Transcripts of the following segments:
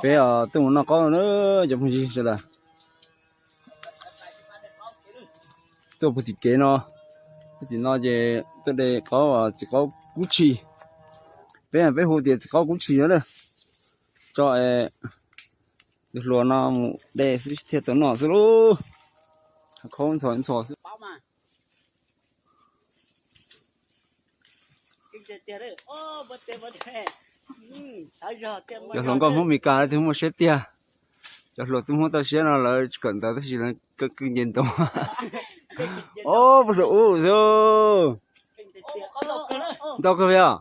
Peb tuaj mus noj qaub na, cov phooj ywg sawv daws. Tuaj puag tim kev no, puag tim no ces tuaj de qaub, txiv qaub kub tshis. Peb, peb hu tias txiv qaub kub tshis na. Tso tus hluas no mus de xwb thiaj tau noj xwb lauj. Khaub ntxhov ntxhov xwb. Cov hluas nkauj Hmoob Mes Kas twb muaj siab tiag. Cov hluas tub Hmoob toj siab no lawv tsis kawm ntawv tab sis lawv kawg kawg nce ntoo. Ob, puag saum ub xwb. Ntau kawg yom.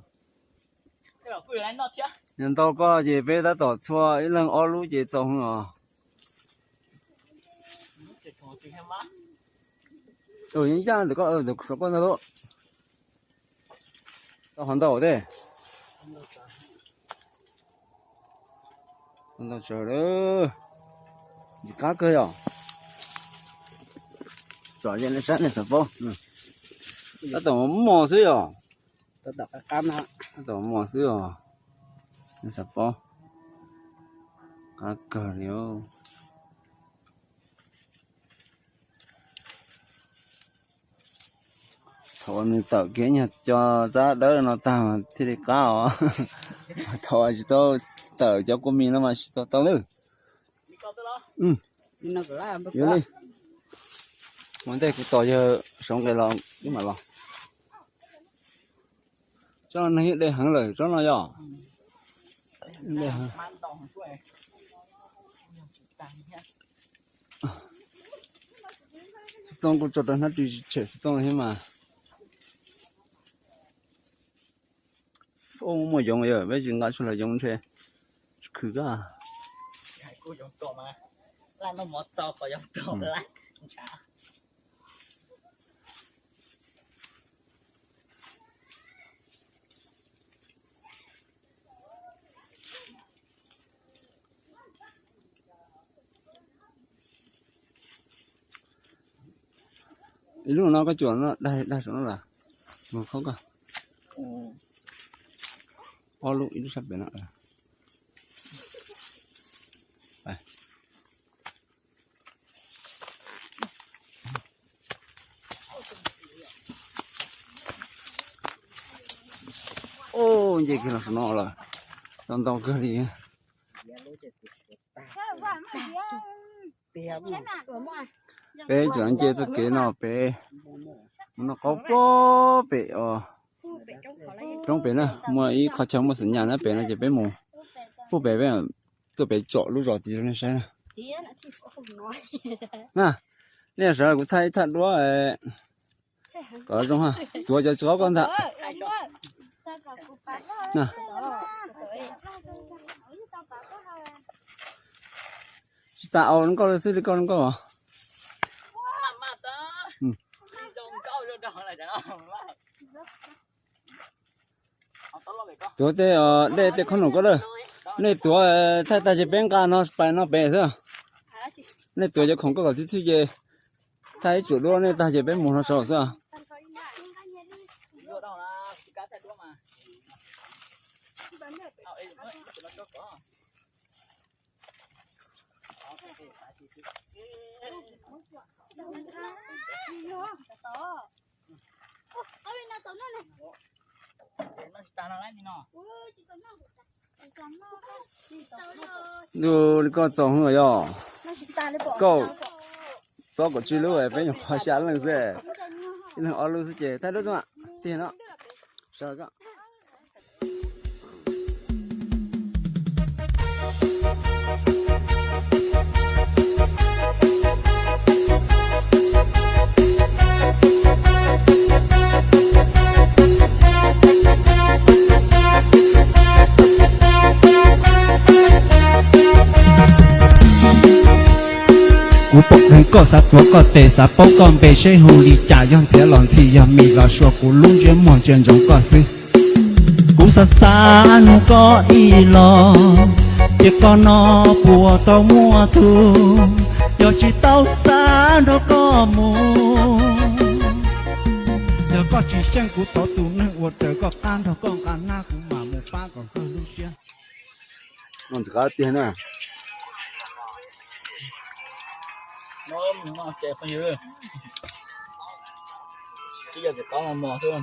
Yog ntau koj ces peb tab tom txhua ib leeg ob lub ces txaus heev os. Yeej yaj ntawm koj, ntawm saum koj ntag lauj. Tau qhov ntau thiab. Ntau tsawv, ntxim qab kawg yom. Tsom nej saib nej xav paub. Tab tom mos xwb yom. Tab tom mos xwb os. Nej xav paub. Qab kawg li. Thaum uas nws tawm kiag nyuag co tsab dawb no tag mas thiaj li qab os. Thaum tsis tau tawm cov kua mis no mas tsis tau tau lawm. Ua ntej kuv tos yawg sawv nqes los wb mam los. Tsob no neeg yeej de heev lawm tsob no yom. Xov tooj kuj tso rau hnab ris tshem xov tooj thiab mas. Muaj yoov yog peb tsis nqa tsuj hlawv yoov ntshe tsis khwv koj. Ib lub no koj cuam no dag dag saum no las, mus khaub koj. Ob lub ib lub sab pem no. Nce kiag los saum no lawm, tau ntau kawg li. Peb tseem nce txoj kev no pem, mus noj qaub pem os. Roob pem na, muaj ib qhov chaw muaj xeem nyas na pem no ces peb mus. Puag pem peb tuaj pem tsom lub zos tid rau nej saib na. Na, nej sawv kuv thaij ib thaj duab kom zoo ha. Tuav cov tsis qaub koj ntag. Tsis tas au nkauj xwb li koj nkauj os. Tuav tej dej tej khob noom koj lawm. Nej tuav thaij tag ces peb nqa no pais no pem xwb. Nej tuav cov khoom koj kom txhij txhij ces thaij ib tsuam duab nej tag ces peb mus no saud xwb. Ntuj li koj txaus hwv yog. Koj txob kom tsib lub peb nyuam qhuav xya leej xwb. Ib leeg ob lub xwb ces thaij duab tuaj tiag no. Kuv pom dheev koj xav tuav koj tes xav paub koj npe seb hu li cas yog ntxhiav los ntxhi yog mis los suav kuv lub ntsiab muag ntsia ntsoov koj xwb. Kuv xav xav nug koj ib los, ces koj no puas tau muaj tus, yog tsis tau xav nrog koj mus. Yog koj tsis xyeej kuv thov tus neeg ua raws koj qab nrog koj nqa nab kuv mam mus pab kom kawg lub siab. Noj ntxim qab tiag na. Noj ces phooj ywg, ib yam txiv qaub mos mos xwb.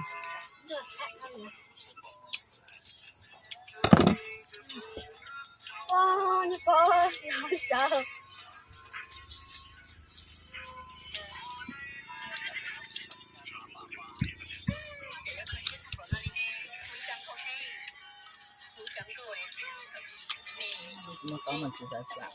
Muaj qaub mas tsis xav xav.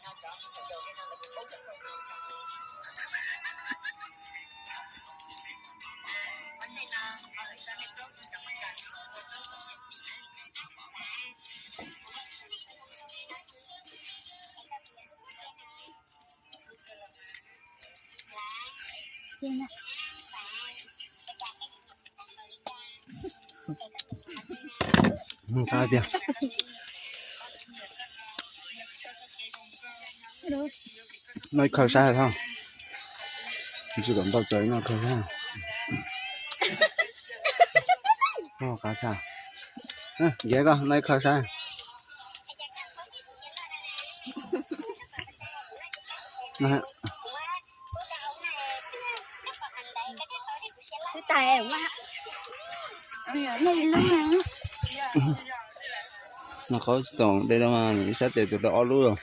Qab tiag. Noj ib khawv saib thov. Tsis kom ntau tsawg, noj khawv saib. Noj qab saib. Nkias koj noj ib khawv saib. Noj qaub tsis txaus de no mas nws ib sab tes tus tau ob lub los.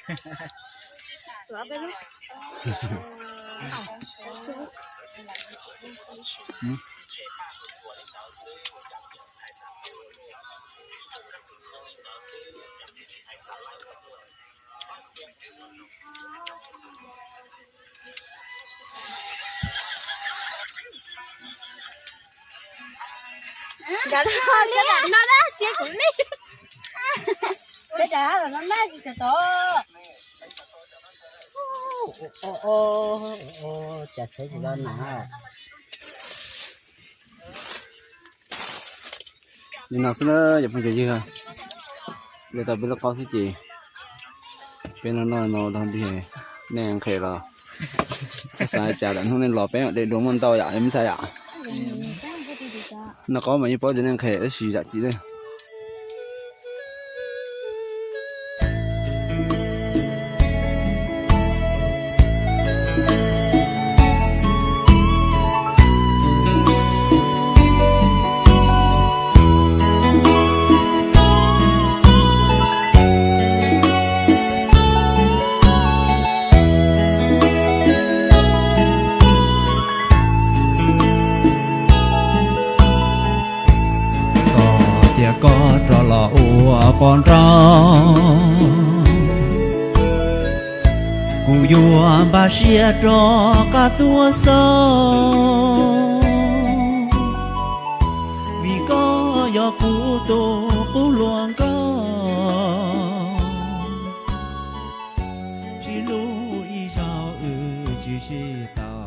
Nrad no na, cia kuv nej. Sawv daws los no na, tsis tau tod. Cas sawv tsis los na. Li no xwb na yom phooj ywg, de tau peb lub qaub xwb ces peb noj noj no tag nrho. Nej nqhis los txhob xav cas, lwm hnub nej los peb mam de dua muaj ntau yam li ntxhais yom. Noj qaub mas yeej paub tias nej nqhis tab sis zam txim na. Txog tias koj rov los ua poj nrauj, kuv yuav npaj siab rov qab tuaj xauj, vim koj yog kuv tus qub hluas nkauj, tsis luj ib zaug wb tsis sib tau.